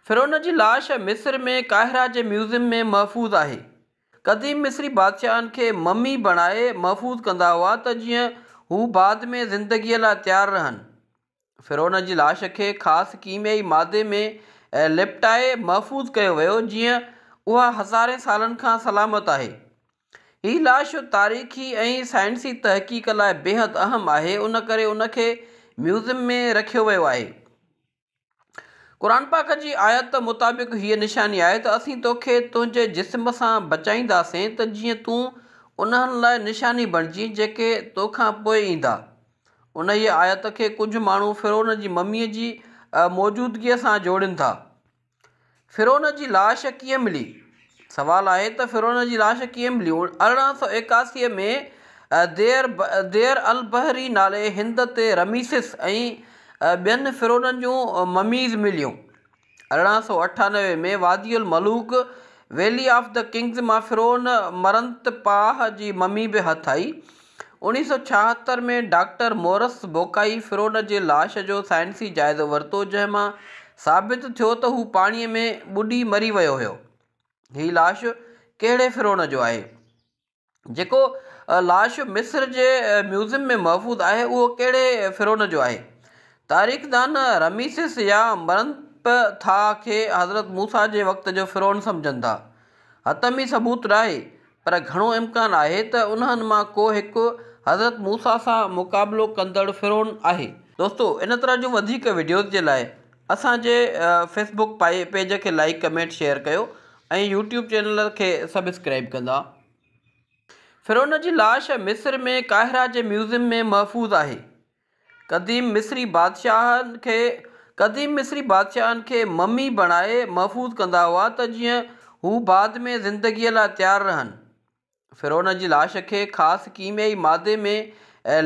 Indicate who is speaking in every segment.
Speaker 1: فرعون جي لاش مصر ۾ قاهره جي ميوزيم ۾ محفوظ آهي. قديم مصري بادشاهن کي ممي بڻائي محفوظ ڪندا هئا ته جيئن هو بعد ۾ زندگيء لاء تيار رهن. فرعون جي لاش کي خاص ڪيميائي مادي ۾ لپٽائي محفوظ ڪيو ويو جيئن اها هزارين سالن کان سلامت آهي. هي لاش تاريخي ۽ سائنسي تحقيق لاء بيحد اهم آهي ان ڪري ان کي ميوزيم ۾ رکيو ويو آهي. قرآن پاڪ جي آيت مطابق هيء نشاني آهي ته اسين توکي تنهنجي جسم سان بچائينداسين ته جيئن تون انهن لاء نشاني بڻجين جيڪي تو کان پوء ايندا. انهيء آيت کي ڪجهه ماڻهو فرعون جي مميء جي موجودگيء سان جوڙين ٿا. فرعون جي لاش ڪيئن ملي؟ سوال آهي ته فرعون جي لاش ڪيئن ملي؟ 1881 ۾ دير دير البحري نالي هنڌ تي رميسس ۽ ٻين فرعونن جون مميز مليون. 1898 ۾ وادي الملوڪ، ويلي آف the Kings, مان فرعون مرنتپاهه جي ممي به هٿ آئي. 1976 ۾ ڊاڪٽر مورس بوڪائي فرعون جي لاش جو سائنسي جائزو ورتو جنهن مان ثابت ٿيو ته هو پاڻيء ۾ ٻڏي مري ويو هيو. هي لاش ڪهڙي فرعون جو آهي؟ جيڪو لاش مصر جي ميوزيم ۾ محفوظ آهي اهو ڪهڙي فرعون جو آهي؟ تاريخدان رميسس يا مرنپٿا کي حضرت موسيٰ جي وقت جو فرعون سمجهن ٿا. حتمي ثبوت ناهي پر گهڻو امڪان آهي ته انهن مان ڪو هڪ حضرت موسيٰ سان مقابلو ڪندڙ فرعون آهي. دوستو ان طرح جون وڌيڪ وڊيوز جي لاء اسان جي فيسبوڪ پيج کي لائيڪ ڪمينٽ شيئر ڪيو ۽ يوٽيوب چينل کي سبسڪرائيب ڪندا. فرعون جي لاش مصر ۾ قاهره جي ميوزيم ۾ محفوظ آهي. قديم مصري بادشاهن کي قديم مصري بادشاهن کي ممي بڻائي محفوظ ڪندا هئا ته جيئن هو بعد ۾ زندگيء لاء تيار رهن. فرعون جي لاش کي خاص ڪيميائي مادي ۾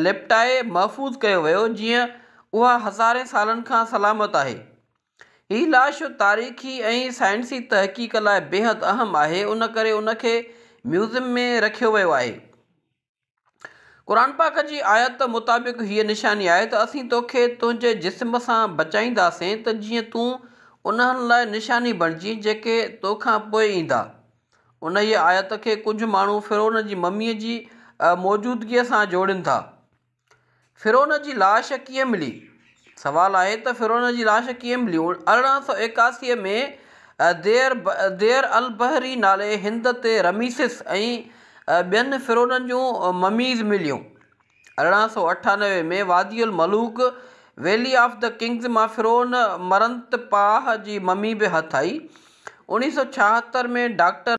Speaker 1: لپٽائي محفوظ ڪيو ويو جيئن اها هزارين سالن کان سلامت آهي. هي لاش تاريخي ۽ سائنسي تحقيق لاء بيحد اهم آهي ان ڪري ان کي ميوزيم ۾ رکيو ويو آهي. قرآن پاڪ جي آيت مطابق هيء نشاني آهي ته اسين توکي تنهنجي جسم سان بچائينداسين ته جيئن تون انهن لاء نشاني بڻجين جيڪي تو کان پوء ايندا. انهيء آيت کي ڪجهه ماڻهو فرعون جي مميء جي موجودگيء سان جوڙين ٿا. فرعون جي لاش ڪيئن ملي؟ سوال آهي ته فرعون جي لاش ڪيئن ملي؟ 1881 ۾ دير دير البحري نالي هنڌ تي رميسس ۽ ٻين فرعونن جون مميز مليون. 1898 ۾ وادي الملوڪ، ويلي آف the Kings, مان فرعون مرنتپاهه جي ممي به هٿ آئي. 1976 ۾ ڊاڪٽر.